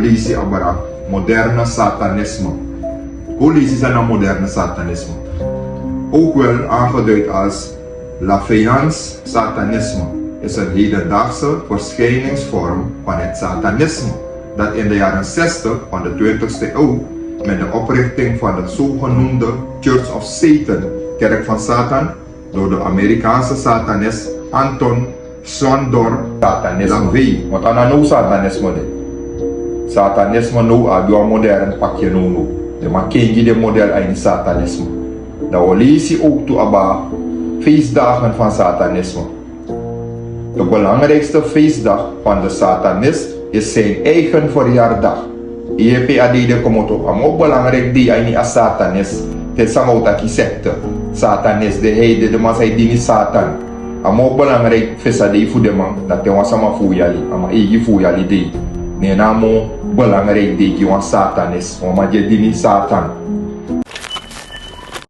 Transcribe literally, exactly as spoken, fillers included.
Leisi abra moderne satanisme. Hoe leisi san na moderne satanisme? Ook wel aangeduid als Lafayans satanisme, is een hedendaagse verschijningsvorm van het satanisme, dat in de jaren zestig van de twintigste eeuw met de oprichting van de zogenoemde Church of Satan, Kerk van Satan, door de Amerikaanse satanist Anton Szandor satanisme. Want a no satanisme de. Satanisme no abi wan modern pakje no no. De man kengi de model a ini satanisme. Dan we leisi ook tu aba feestdagen van satanisme. De belangrijkste feestdag van de satanist is zijn eigen verjaardag. Iepe a dei de komoto a moro belangrijk dei a ini a satanis. Te sama o taki sekte, satanis, de heide, de man san e dini satan. A moro belangrijk fesa dei fu den man na te wan sama fu yali, a man eigi fu yali dei. Ne na a moro belangrijk dei gi wan satanis, wan man di e dini satan.